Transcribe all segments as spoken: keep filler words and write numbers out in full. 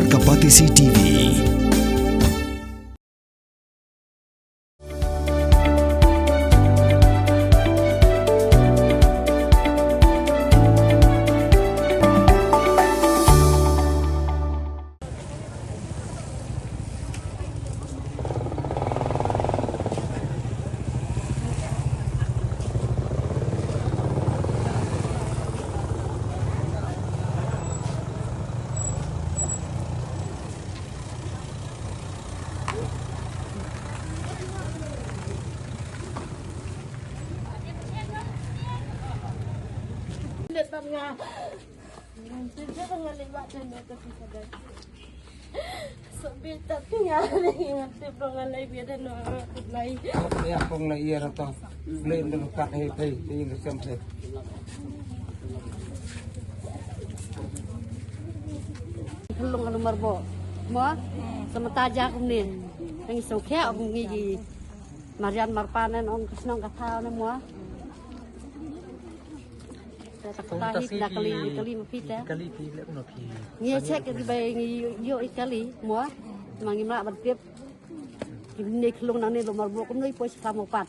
Kapatisi T V. Khlung ka Lumar Boh. Mo? Sa mynta ja kumne. Ngi sngewkhia ong ngi ki marian marpa ne ong ka shnong ka thaw ne mo. Te ta kata hi na kali, kali ma phi te. Kali phi le kumno phi. Ngi check ki bai ngi ïoh i kali mo. Ma ngim lah ban tip. Kine khlung nangne Lumar Boh kumno i poi sha Khlaw Mawpat.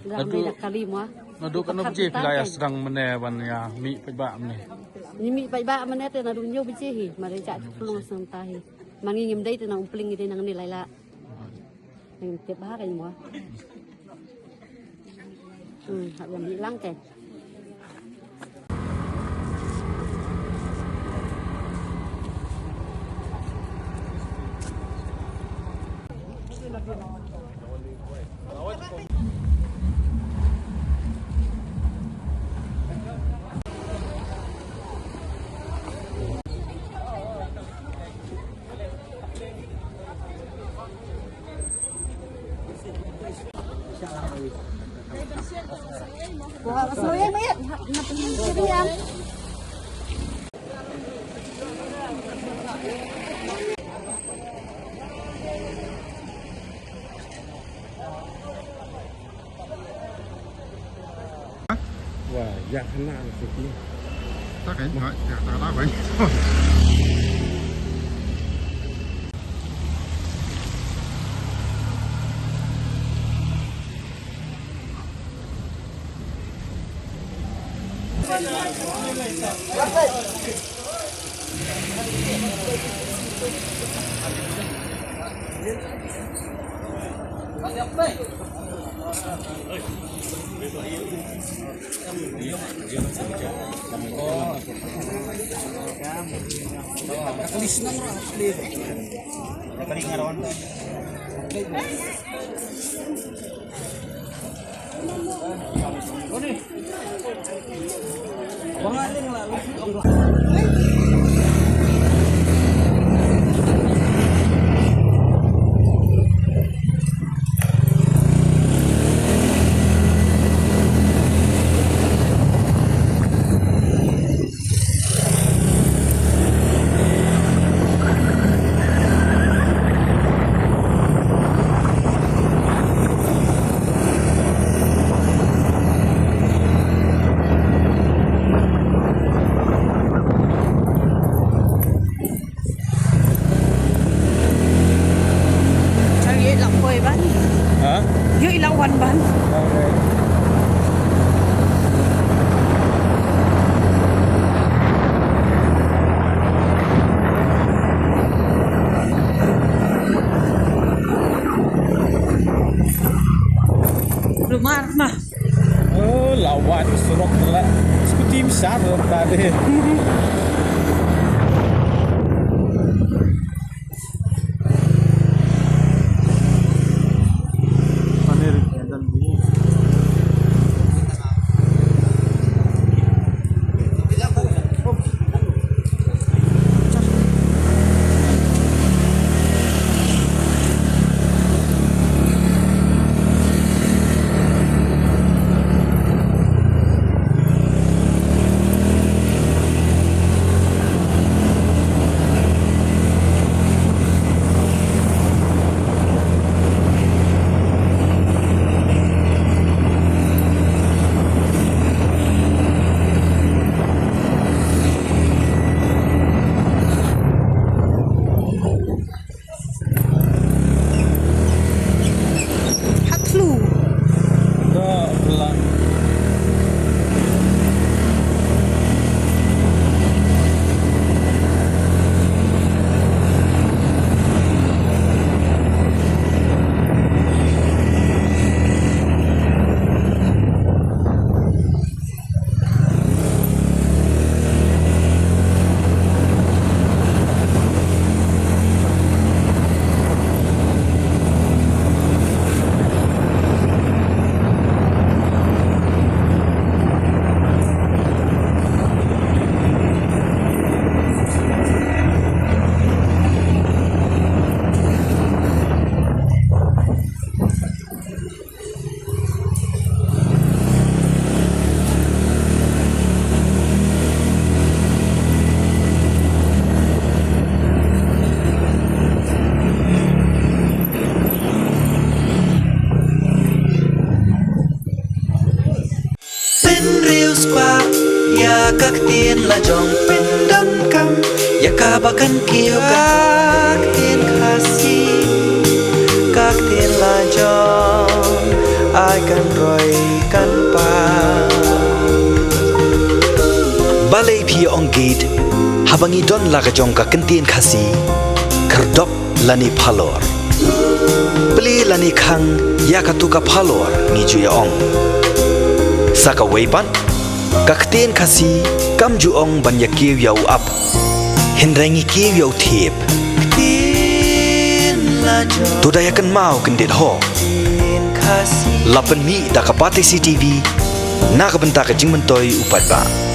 Dang dei da kali mo. Naduh katno baje phi la ïa sdang mynne ban ïa mih paidbah mynne? Ngi mih paidbah mynne te naduh hynñiew baje hi. Mar ïa khlung sngewta hi. Ma ngi ngim dei te na Umpling ngi dei nangne lai lah. Ngim tip bha kein mo. Hmm, hap ïa mih lang kein. Wah, ïa kena lah sikit. Tak kan? Ïa, tak ada kan? Chang ïoh i la poi ban. Ha? Ïoh i la wan ban. Okay. Lumar ma. Oh, la wan surok la. Skuti msar tadi. Ka ktien la jong pyndonkam ïa kaba kan kiew ka ktien Khasi. Ka ktien la jong ai kan roi kan pa. Balei phi ong gate haba ngi don la ka jong ka ktien Khasi? Khyrdop lane phalor. Plie lane khang ïa katu ka phalor ngi ju ïa ong. Sa kawei pat, ka ktien Khasi kam ju ong ban ïa kiew ïa u ap, hynrei ngi kiew ïa u thiep. To da ïa kynmaw kyndit ho. La pynmih da ka Batesi TV na ka bynta ka jingmyntoi u paidbah.